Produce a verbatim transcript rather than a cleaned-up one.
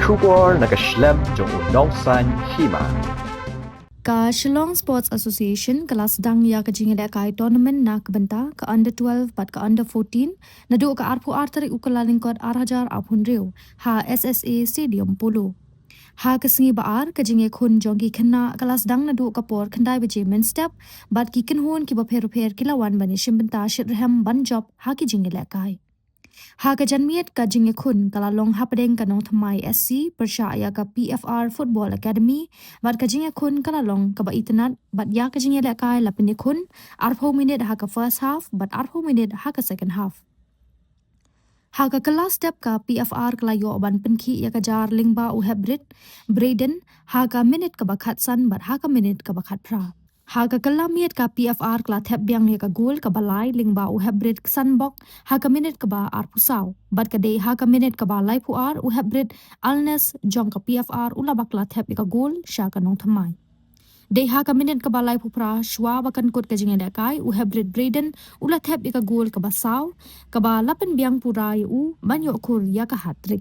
Khubor na ka shlem jong u nongsaiñ hima. Ka Shillong Sports Association ka la sdang ïa ka jingïalehkai tournament na ka bynta ka under twelve bad ka under fourteen naduh ka arphew ar tarik u Kyllalyngkot ar hajar arphew hynriew ha S S A Stadium Polo. Ha ka sngi ba ar, ka jingïakhun jong ki khynnah ka la sdang naduh ka por khyndai baje mynstep, bad ki kynhun kiba pher-pher ki la wan ban ïashim bynta shitrhem ban jop ha ki jingïalehkai. Ha ka janmiet ka jingïakhun ka la long hapdeng ka Nongthymmai S C pyrshah ïa ka P F R Football Academy, bad ka jingïakhun ka la long kaba itynnad, bad ïa ka jingïalehkai la pynïakhun arphew minit ha ka first half bad arphew minit ha ka second half. Ha ka kylla step ka P F R ka la ïoh ban pynkhih ïa ka jar lyngba u Hepbrit Brayden ha ka minit kaba khatsan bad ha ka minit kaba khatphra. Ha ka kylla miet ka P F R ka la thep biang ïa ka gol kaba lai lyngba u Hepbrit Ksanbok ha ka minit kaba arphew saw, bad ka dei ha ka minit kaba laiphew ar u Hepbrit Alnes jong ka P F R u la bakla thep ïa ka gol sha ka Nongthymmai. Dei ha ka minit kaba laiphew phra, shuwa ba kan kut ka jingïalehkai, u Hepbrit Brayden u la thep ïa ka gol kaba saw, kaba la pynbiang pura ïa u ban ïoh khur ïa ka hat-trick.